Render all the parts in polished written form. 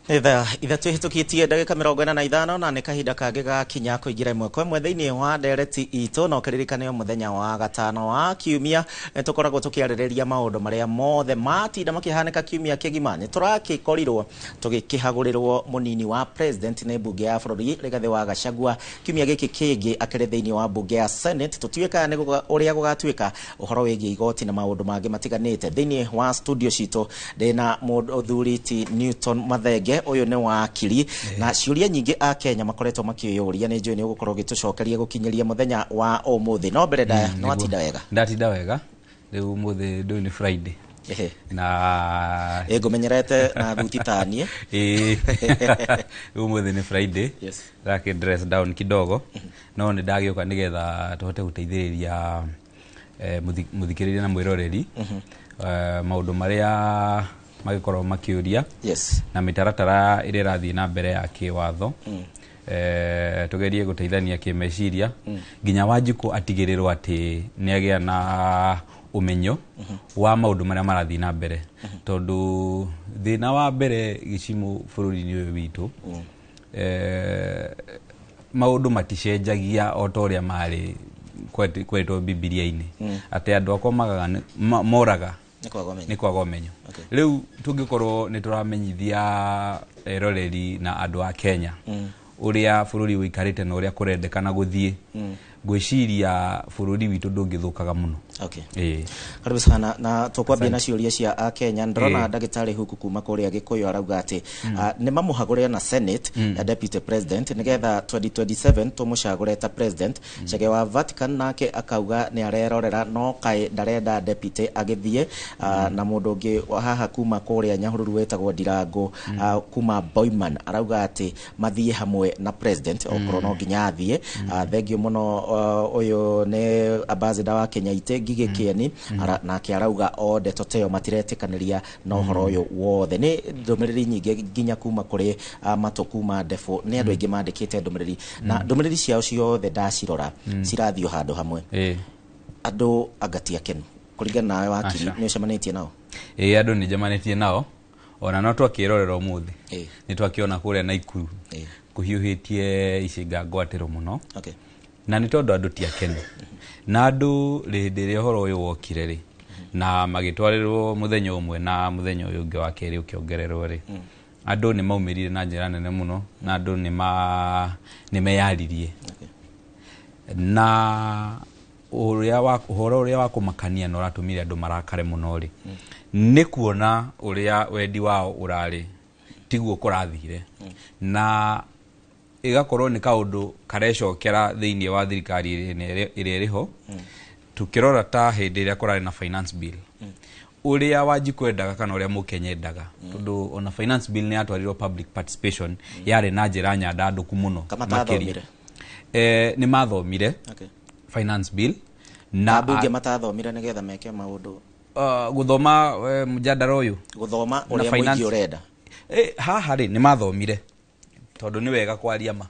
Thaa 3 ihĩtũkĩtie ndagĩka 45, na nĩ kahinda kangĩ gakinya kũingĩra ĩmwe kwa ĩmwe thĩinĩ wa ndereti itũ. Na ũkĩririkane o mũthenya wa gatano wa kiumia nĩ tũkoragwo tũkĩarĩrĩria maũndũ marĩa mothe matinda makĩhanĩka kiumia kĩgima. Nĩ tũrakĩkorirwo tũgĩkĩhagũrĩrwo mũnini wa president nĩ mbunge ya bũrũri, Rigathĩ wa Gachagua. Kiumia gĩkĩ kĩngĩ akĩrĩ thĩinĩ wa mbunge ya Senate. Tũtiũĩ kana nĩ ũrĩa gũgatuĩka ũhoro wĩgiĩ igoti na maũndũ mangĩ matiganĩte. Thĩinĩ wa studio citũ ndĩna mũthuri ti Newton Mathenge, ũyũ nĩ wakiri, na ciũria nyingĩ a Kenya makoretwo makĩyũria, nĩ njũĩ nĩ ũgũkorwo ũgĩtũcokeria gũkinyĩria mũthenya wa ũmũthĩ. No mbere ndaya, nĩ watinda wega? Ndatinda wega. Rĩu ũmũthĩ ndũĩ nĩ Friday. Na Ĩ, ngũmenyerete na thuti taniĩ. Ĩĩ, rĩu ũmũthĩ nĩ Friday. Ndakĩ dress down kidogo, no nĩ ndagĩũka nĩgetha tũhote gũteithĩrĩria mũthikĩrĩria na mwĩroreri maũndũ marĩa magĩkorwo makĩũria na mĩtaratara ĩrĩa ĩrathiĩ na mbere ya kĩwatho, tũgerie gũteithania kĩmeciria nginya Wanjikũ atigĩrĩrwo atĩ nĩ agĩa na ũmenyo wa maũndũ marĩa marathiĩ na mbere, tondũ thĩna wa mbere gĩcimũ bũrũri-inĩ ũyũ witũ, maũndũ maticenjagia o ta ũrĩa marĩ kwetwo Bibilia-inĩ atĩ andũ akwa magaga moraga nĩ kwaga ũmenyo. Nĩ kwaga ũmenyo. Rĩu tũngĩkorwo nĩ tũramenyithia eroreri na andũ a Kenya ũrĩa bũrũri ũikarĩte na ũrĩa kũrendekana gũthiĩ, ngwĩciria bũrũri witũ ndũngĩthũkaga mũno. Ĩĩ. Karibu sana, na tũkwambia na ciũria cia a Kenya. Ndĩrona ndagĩtarĩ Huku kuma kũrĩa Gĩkũyũ arauga atĩ nĩ mamũhagũre na Senate ya deputy president nĩgetha 2027 tũmũcagũre ta president. Chege wa Vatican nake akauga nĩ arerorera, no kaĩ ndarenda deputy agĩthiĩ. Na mũndũ ũngĩ wa haha kuma kũrĩa Nyahururu wĩtagwo Ndirango kuma Boyman arauga atĩ mathiĩ hamwe na president okorwo no nginya athiĩ. Thengiũ mũno. Ũyũ nĩ ambassador wa Kenya ite Ngigĩ Kĩeni, nake arauga o ndeto ta ĩyo matiretĩkanĩria na ũhoro ũyũ wothe. Nĩ ndũmĩrĩri nyingĩ nginya kuma kũrĩ matũ kuma ndebũ, nĩ andũ aingĩ mandĩkĩte ndũmĩrĩri, na ndũmĩrĩri ciao ciothe ndacirora cirathiĩ o handũ hamwe. Andũ anga ti akenu. Kũringana nawe wakiri, Aca. nĩ ũcemanĩtie nao? Ĩĩ, andũ nĩ njemanĩtie nao, ona no twakĩrorera ũmũthĩ nĩ twakĩona kũrĩa Naikuru kũhiũhĩtie icinga ngwatĩro mũno, na nĩ tondũ andũ ti akenu. Na andũ hĩndĩ ĩrĩa ũhoro ũyũ wokire rĩ, na magĩtwarĩrwo mũthenya ũmwe na mũthenya ũyũ ũngĩ wa kerĩ ũkĩongererwo rĩ, andũ nĩ maumĩrire na njĩra nene mũno, na andũ nĩ meyaririe. Na ũrĩa wa ũhoro ũrĩa wa kũmakania na ũratũmire andũ marakare mũno rĩ, nĩ kuona ũrĩa wendi wao ũrarĩ tiguo kũrathire, na ĩgakorwo nĩ kaũndũ karecokera thĩinĩ wa thirikari ĩrĩa ĩrĩ ho. Tukĩrora ta hĩndĩ ĩrĩa kũrarĩ na finance bill, ũrĩa Wanjikũ endaga kana ũrĩa Mũkenya endaga, tondũ ona finance bill nĩ yatwarirwo public participation, yarĩ na njĩra nyandandũku mũno. Kama makĩria. matathomire? Nĩ mathomire finance bill. Na ambunge matathomire nĩgetha meke maũndũ? Gũthoma mũjadara ũyũ? Gũthoma Na ũrĩa finance mũingĩ ũrenda. Haha rĩ, nĩ mathomire, tondũ nĩ wega kwaria ma.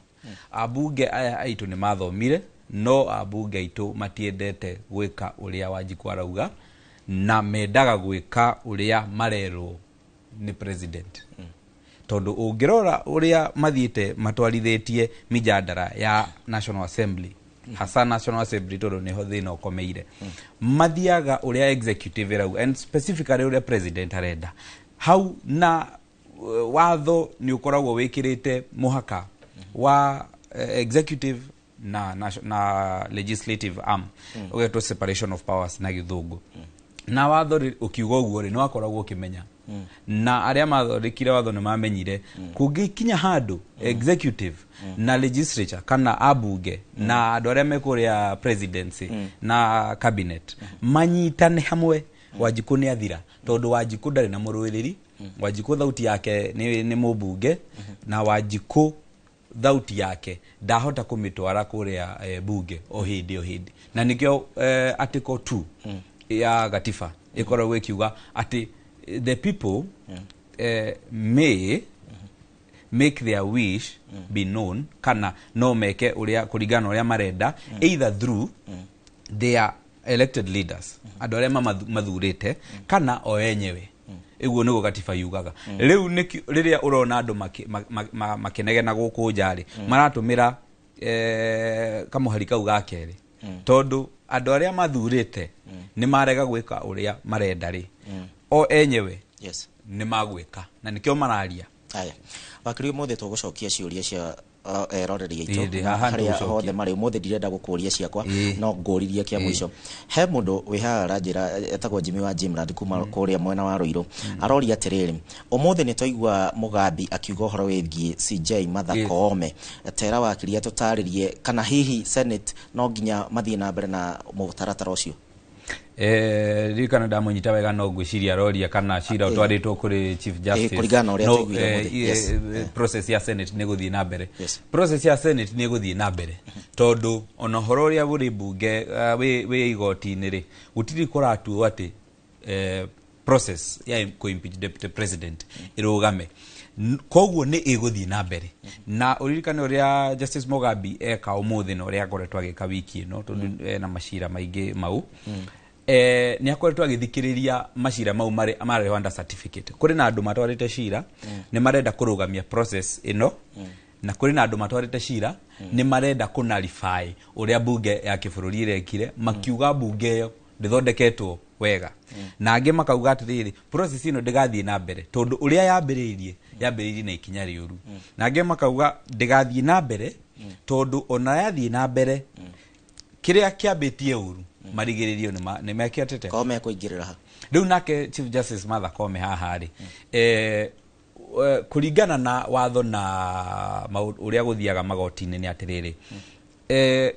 Ambunge aya aitũ nĩ mathomire, no ambunge aitũ matiendete gwĩka ũrĩa Wanjikũ arauga, na mendaga gwĩka ũrĩa marerwo nĩ president, tondũ ũngĩrora ũrĩa mathiĩte matwarithĩtie mijadara ya National Assembly, hasa National Assembly, tondũ nĩho thĩna ũkomeire, mathiaga ũrĩa executive ĩrauga and specifically ũrĩa president arenda hau. Na watho nĩ ũkoragwo wĩkĩrĩte mũhaka wa executive na legislative arm, ũgetwo separation of powers na Gĩthũngũ. Na watho rĩ, ũkiuga ũguo rĩ, nĩ wakoragwo ũkĩmenya, na arĩa mathondekire watho nĩ mamenyire kũngĩkinya handũ executive na legislature kana ambunge na andũ arĩa me kũrĩa presidency na cabinet manyitane hamwe, Wanjikũ nĩ athira, tondũ Wanjikũ ndarĩ na mũrũĩrĩri. Wanjikũ thauti yake nĩ mũmbunge, na Wanjikũ thauti yake ndahota kũmĩtwara kũrĩa bunge o hĩndĩ o hĩndĩ. Na nĩkĩo article 2 ya gatiba ĩkoragwo ĩkiuga atĩ the people may make their wish be known, kana no meke ũrĩa kũringana na ũrĩa marenda, either through their elected leaders, andũ arĩa mathurĩte, kana o enyewe. Ĩguo nĩguo gatiba yugaga. Rĩu rĩrĩa ũrona andũ makĩnegena gũkũ nja rĩ, maratũmĩra kamũhari kau ga kerĩ, tondũ andũ arĩa mathurĩte nĩ marega gwĩka ũrĩa marenda rĩ, o enyewe nĩ magwĩka, na nĩkĩo mararia. Aya, wakiri, ũmũthĩ tũgũcokia ciũria cia eroreri aitũ harĩa hothe marĩ. Ũmũthĩ ndirenda gũkũria ciakwa, no ngũririe kĩa mũico. He mũndũ wĩ haha aranjĩra etagwo Jimmy wa Jimland kuma kũrĩa mwena wa Ruiru, aroria atĩrĩrĩ, ũmũthĩ nĩ twaigua Mugambi akiuga ũhoro wĩgiĩ CJ Martha Koome. Tera wakiri atũtarĩrie kana hihi Senate no nginya mathiĩ na mbere na mũtaratara ũcio. Ririkana ndamũnyita wega, no ngwĩciria aroria kana cira ũtwarĩtwo kũrĩ Chief Justice kũringana na ũrĩa twaiguire ũmũthĩ. Process ya Senate nĩ gũthiĩ na mbere. Process ya Senate nĩ gũthiĩ na mbere, tondũ ona ũhoro ũrĩa ũrĩ mbunge wĩ igoti-inĩ rĩ, gũtirĩ kũratuo atĩ process ya kũ-impeach deputy president ĩrũgame. Koguo nĩ ĩgũthiĩ na mbere. Na ũririkane ũrĩa Justice Mugambi eka ũmũthĩ na ũrĩa akoretwo agĩka wiki ĩno, tondũ ena macira maingĩ mau, nĩ akoretwo agĩthikĩrĩria macira mau marehwo under certificate. Kũrĩ na andũ matwarĩte cira nĩ marenda kũrũgamia process ĩno, na kũrĩ na andũ matwarĩte cira nĩ marenda kũnarify ũrĩa mbunge ya kĩbũrũri ĩrekire, makiuga mbunge ĩyo ndĩthondeketwo wega, na angĩ makauga atĩrĩrĩ, process ĩno ndĩgathiĩ na mbere tondũ ũrĩa yambĩrĩirie na ikinya rĩũru, na angĩ makauga ndĩgathiĩ na mbere tondũ ona yathiĩ na mbere kĩrĩa kĩambĩtie ũru marigĩrĩrio nĩ mekĩtete Koome kũingĩrĩra ha? Rĩu nake Chief Justice Martha Koome haha rĩ, kũringana na watho na ũrĩa gũthiaga magoti-inĩ nĩ atĩrĩrĩ,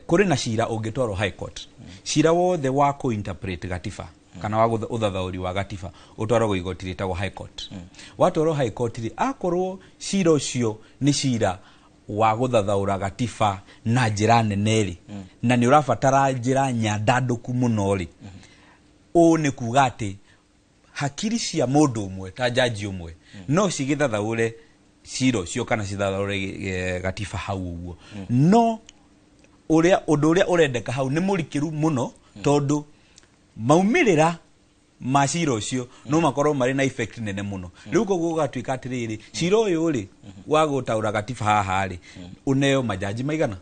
kũrĩ na cira ũngĩtwarwo High Court. Cira wothe wa kũ-interpret gatiba kana wa ũthathaũri wa gatiba ũtwaragwo igoti rĩtagwo High Court. Watwarwo High Court rĩ, akorwo cira ũcio nĩ cira wa gũthathaũra gatiba na njĩra nene rĩ, na nĩ ũrabatara njĩra nyandandũku mũno rĩ, ũũ nĩ kuga atĩ hakiri cia mũndũ ũmwe ta jaji ũmwe no cigĩthathaũre cira ũcio kana cithathaũre gatiba hau ũguo. No ũrĩa ũndũ ũrĩa ũrendeka hau nĩ mũrikĩru mũno, tondũ maumĩrĩra ma cira ũcio no makorwo marĩ na effect nene mũno. Rĩu koguo gũgatuĩka atĩrĩrĩ, cira ũyũ rĩ wa gũtaũra gatiba haha rĩ, ũneo majaji maigana?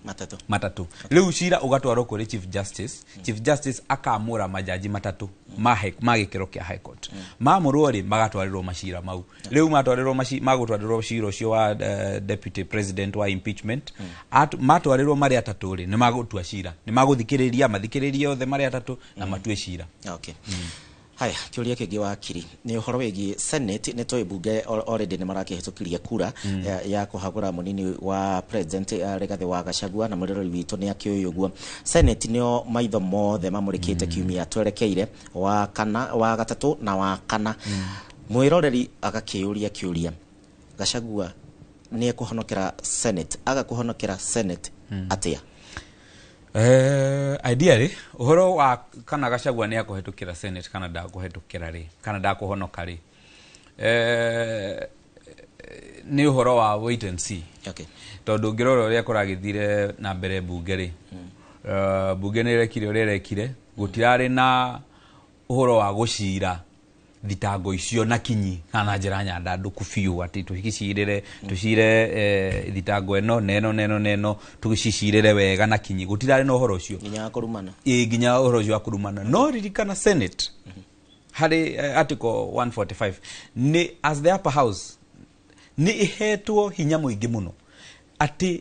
Matatũ. Matatũ. Rĩu cira ũgatwarwo kũrĩ Chief Justice. Chief Justice akamũra majaji matatũ ma gĩkĩro kĩa High Court. Mamũrwo rĩ, magatwarĩrwo macira mau. Rĩu matwarĩrwo magũtwarĩrwo cira ũcio wa deputy president wa impeachment, matwarĩrwo marĩ atatũ rĩ, nĩ magũtua cira, nĩ magũthikĩrĩria, mathikĩrĩrie othe marĩ atatũ na matue cira. Okay. Haya, kĩũria kĩngĩ wakiri nĩ ũhoro wĩgiĩ Senate. Nĩ tũĩ mbunge already nĩ marakĩhĩtũkirie kura ya kũhagũra mũnini wa president, Rigathĩ wa Gachagua, na mũroreri witũ nĩ akĩũĩ ũguo. Senate nĩo maitho mothe mamũrĩkĩte kiumia twerekeire, wa kana, wa gatatũ na wa kana. Mwĩroreri agakĩũria kĩũria, Gachagua nĩ ekũhonokera Senate? Agakũhonokera Senate atĩa? Ideally ũhoro wa kana Gachagua nĩ akũhetũkĩra Senate kana ndakũhetũkĩra rĩ, kana ndakũhonoka rĩ, nĩ ũhoro wa wait and see. Tondũ ũngĩrora ũrĩa kũragĩthire na mbere mbunge rĩ, mbunge nĩ ĩrekire ũrĩa ĩrekire, gũtirarĩ na ũhoro wa gũcira thitango icio na kinyi kana na njĩra nyandandũku biũ atĩ tũgĩcirĩre, tũcire thitango ĩno neno neno neno, tũgĩcicirĩre wega na kinyi. Gũtirarĩ na ũhoro ũcio nginya kũrumana. Ĩ, nginya ũhoro ũcio wa kũrumana. No ririkana Senate harĩ article 145 nĩ as the upper house nĩ ĩhetwo hinya mũingĩ mũno, atĩ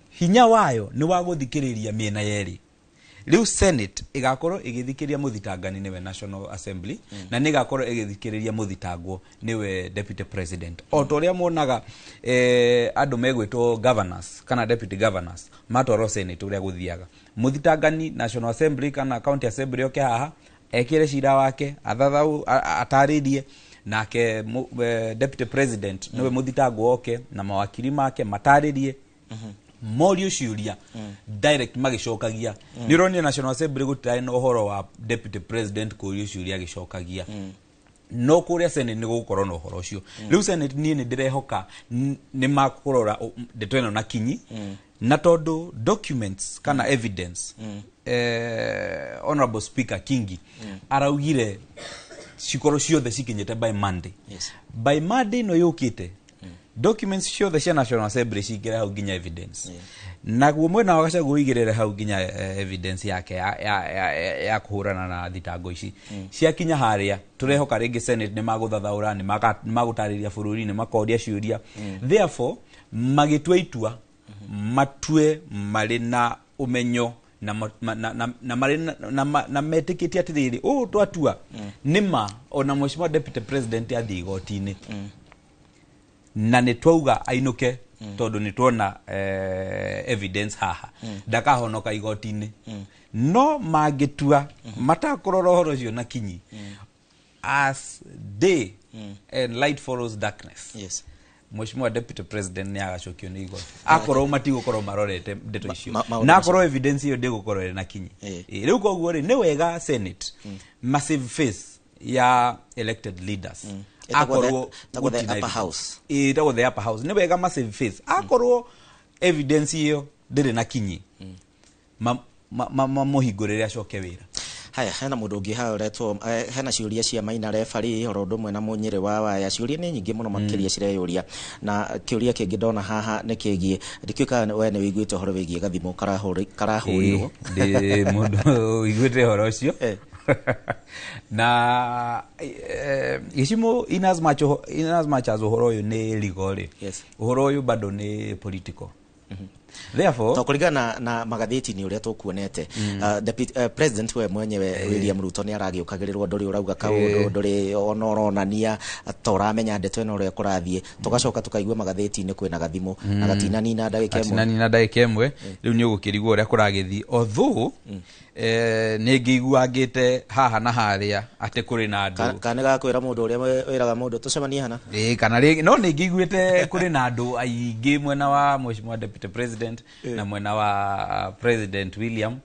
hinya wayo nĩ wa gũthikĩrĩria mĩena yerĩ. Rĩu Senate ĩgakorwo ĩgĩthikĩrĩria mũthitangani nĩwe National Assembly, na nĩ ĩgakorwo ĩgĩthikĩrĩria mũthitangwo nĩwe deputy president. O ta ũrĩa muonaga andũ megwĩtwo governors kana deputy governors matwarwo Senate, ũrĩa gũthiaga, mũthitangani National Assembly kana County Assembly oke haha ekĩre cira wake, athathau, atarĩrie, nake deputy president nĩwe mũthitangwo oke na mawakiri make matarĩrie, morio ciũria direct magĩcokagia. Nĩ ũronire National Assembly gũtirarĩ na ũhoro wa deputy president kũrio ciũria agĩcokagia, no kũrĩa Senate nĩ gũgũkorwo na ũhoro ũcio. Rĩu Senate niĩ nĩ ndĩrehoka nĩ makũrora ndeto ĩno na kinyi, na tondũ documents kana evidence, Honorable Speaker Kingi araugire Cikorwo ciothe cikinyĩte by Monday. By Monday ĩno yũkĩte, documents ciothe cia National Assembly cingĩre hau nginya evidence. Naguo mwena wa Gachagua ũigĩrĩre hau nginya evidence yake ya kũhũrana na thitango ici. Ciakinya harĩa, tũrehoka rĩngĩ Senate nĩ magũthathaũra, nĩ magũtarĩria bũrũri, nĩ makoria ciũria. Therefore, magĩtua itua, matue marĩ na ũmenyo na marĩ na metĩkĩtie atĩrĩrĩ, ũũ twatua nĩ ma ona Mheshimiwa Deputy President athiĩ igoti-inĩ na nĩ twauga ainũke, tondũ nĩ tuona evidence haha, ndakahonoka igoti-inĩ. No mangĩtua matakũrora ũhoro ũcio na kinyi, as day and light follows darkness, Mheshimiwa Deputy President nĩ agacokio nĩ igoti akorwo matigũkorwo marorete ndeto icio na akorwo evidence ĩyo ndĩgũkorwo ĩrĩ na kinyi. Rĩu koguo rĩ, nĩ wega Senate massive face ya elected leaders akorwo the upper house, ĩtagwo the upper house, nĩ wega massive face akorwo evidence ĩyo ndĩrĩ na kinyi, mamũhingũrĩre acoke wĩra. Haya, hena mũndũ ũngĩ haha ũretwo, hena ciũria cia Maina referee oro ũndũ ũmwe na Mũnyĩrĩ wa Waya. Ciũria nĩ nyingĩ mũno makĩria cireyũria, na kĩũria kĩngĩ ndona haha nĩ kĩgiĩ, ndikĩũĩ kana we nĩ wĩiguĩte ũhoro wĩgiĩ gathimũ karahũrirwo. Ndĩ mũndũ ũiguĩte ũhoro ũcio. Na gĩcimo in as much as ũhoro ũyũ nĩ legal rĩ, ũhoro ũyũ bado nĩ political. Therefore, to kũringana na magathĩti nĩ ũrĩa tũkuonete, Deputy President we mwenyewe William Ruto nĩ aragĩũkagĩrĩrwo, ndũrĩ ũrauga kaũndũ, ndũrĩ ona ũronania ta ũramenya ndeto ĩno ũrĩa kũrathiĩ. Tũgacoka tũkaigua magathĩti-inĩ kwĩna gathimũ na gatinanina ndagĩka ĩmwe. Gatinanina ndagĩka ĩmwe. Rĩu nĩ ũgũkĩrigwo ũrĩa kũragĩthiĩ, although nĩ ngĩiguangĩte haha na harĩa atĩ kũrĩ na andũ, kana gakwĩra mũndũ ũrĩa wĩraga mũndũ tũcemanie hana, kana rĩngĩ, no nĩ ngĩiguĩte kũrĩ na andũ aingĩ mwena wa Mheshimiwa Deputy President na mwena wa President William,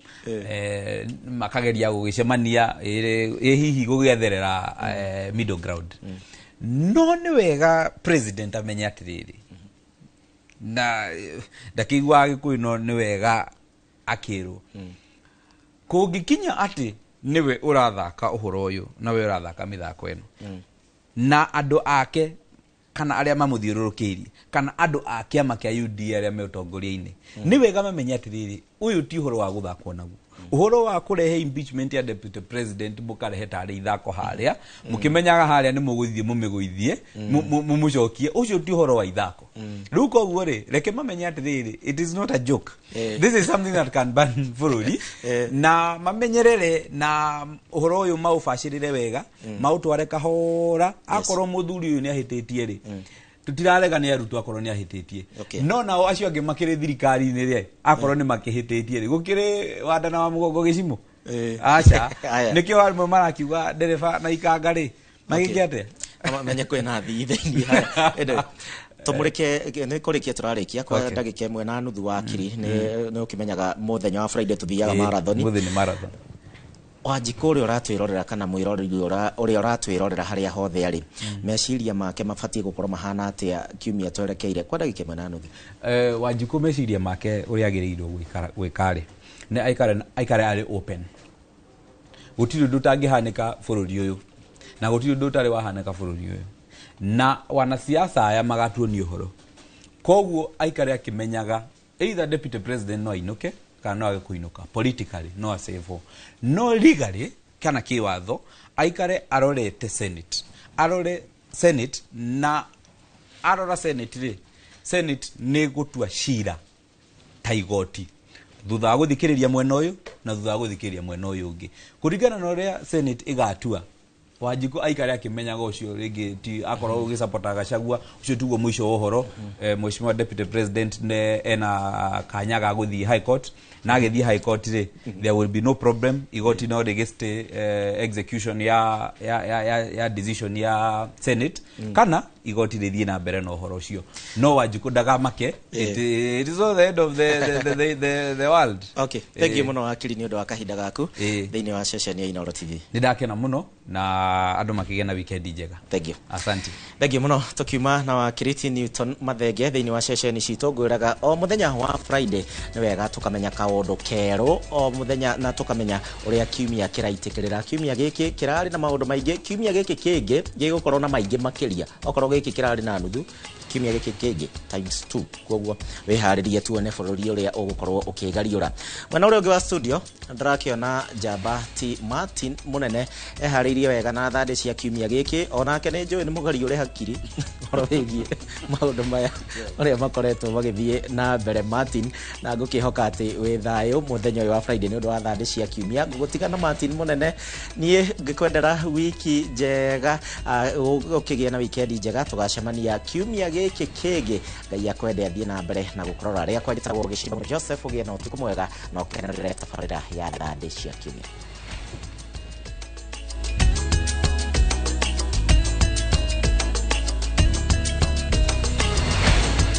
makageria gũgĩcemania ĩ hihi gũgĩetherera middle ground. No nĩ wega President amenye atĩrĩrĩ, na ndakĩiguaga Gĩkũyũ, no nĩ wega akĩrwo kũngĩkinya atĩ nĩwe ũrathaka ũhoro ũyũ na we ũrathaka mĩthako ĩno, na andũ ake kana arĩa mamũthiũrũrũkĩirie kana andũ a kĩama kĩa UDA arĩa me ũtongoria-inĩ, nĩ wega mamenye atĩrĩrĩ, ũyũ ti ũhoro wa gũthakwo naguo. Ũhoro wa kũrehe impeachment ya Deputy President mũkarehe tarĩ ithako harĩa, mũkĩmenyaga harĩa nĩ mũgũthiĩ mũmĩgũithie mũmũcokie, ũcio ti ũhoro wa ithako. Rĩu koguo rĩ, reke mamenye atĩrĩrĩ, it is not a joke. This is something that can burn bũrũri. Na mamenyerere na ũhoro ũyũ maũbacĩrĩre wega, maũtware kahora. Akorwo mũthuri ũyũ nĩ ahĩtĩtie rĩ, tutirarega nĩ arutwo akorwo nĩ ahĩtĩtie, no nao acio angĩ makĩrĩ thirikari-inĩ rĩ, akorwo nĩ makĩhĩtĩtie rĩ, gũkĩrĩ wandana wa mũgongo gĩcimo. Aca, nĩkĩo amwe marakiuga ndereba na ikanga rĩ, magĩke atĩa? Mamenye kwĩna athii thĩinĩ. Haya, tũmũrĩke nĩ kũrĩkia tũrarĩkia kwa ndagĩka ĩmwe na nuthu wa kiri. Nĩ ũkĩmenyaga mũthenya wa Friday tũthiaga marathon. Mũthĩ nĩ marathon. Wanjikũ ũrĩa ũratwĩrorera kana mwĩroreri ũrĩa ũratwĩrorera harĩa hothe arĩ, meciria make mabatiĩ gũkorwo mahana atĩa kiumia twerekeire kwa ndagĩka ĩmwe na nuthu? Wanjikũ meciria make ũrĩa agĩrĩirwo gwĩka rĩ, nĩ aikare arĩ open. Gũtirĩ ũndũ ũtangĩhanĩka bũrũri ũyũ, na gũtirĩ ũndũ ũtarĩ wahanĩka bũrũri ũyũ, na wanasiasa aya magatuonia ũhoro. Koguo aikare akĩmenyaga either Deputy President no ainũke kana no age kũinũka, politically no asavwo, no legally kana kĩwatho aikare arorete Senate, arore Senate, na arora Senate rĩ, Senate nĩ gũtua cira ta igoti thutha wa gũthikĩrĩria mwena ũyũ na thutha wa gũthikĩrĩria mwena ũyũ ũngĩ, kũringana na ũrĩa Senate ĩgatua. Wanjikũ aikare akĩmenyaga ũcio rĩngĩ ti akorwo ũgĩsapota Gachagua, ũcio tiguo mũico wa ũhoro. Mheshimiwa Deputy President ne ena kanya ga gũthiĩ High Court, na agĩthiĩ High Court rĩ, there will be no problem. Igoti no rĩgĩstay execution ya decision ya Senate, kana igoti rĩthiĩ na mbere na ũhoro ũcio. No Wanjikũ ndagamake, it is not the end of the world. Okay, thank you mũno wakiri nĩ ũndũ wa kahinda gaku thĩinĩ wa ceceni ya Inooro TV. Nĩ ndakena mũno. Na andũ makĩgĩa na weekend njega. Thank you. Asante. Thengiũ mũno. Tũkiuma na wakiriti Newton Mathenge thĩinĩ wa ceceni citũ, ngwĩraga o mũthenya wa Friday nĩ wega tũkamenya kaũndũ kerũ o mũthenya na tũkamenya ũrĩa kiumia kĩraitĩkĩrĩra. Kiumia gĩkĩ kĩrarĩ na maũndũ maingĩ, kiumia gĩkĩ kĩngĩ gĩgũkorwo na maingĩ makĩria. Okorwo gĩkĩ kĩrarĩ na nuthu, kiumia gĩkĩ kĩngĩ times 2. Koguo wĩharĩrie tuone bũrũri ũrĩa ũgũkorwo ũkĩgariũra. Mwena ũrĩa ũngĩ wa studio ndĩrakĩona njamba ti Martin Mũnene eharĩirie wega na thandĩ cia kiumia gĩkĩ. Onake nĩ njũĩ nĩ mũgariũre hakiri ũhoro wĩgiĩ maũndũ maya ũrĩa makoretwo magĩthiĩ na mbere. Martin, na ngũkĩhoka atĩ wĩ thayũ mũthenya ũyũ wa Friday nĩ ũndũ wa thandĩ cia kiumia. Ngũgũtiga na Martin Mũnene, niĩ ngĩkwendera wiki njega, ũkĩgĩe na wikendi njega. Tũgacemania kiumia gĩkĩ kĩngĩ. Ngai akwende, athiĩ na mbere na gũkũrora. Rĩakwa njĩtagwo Gĩcigo Joseph. Ũgĩe na ũtukũ mwega na ũkenerere tabarĩra ya thandĩ cia kiumia.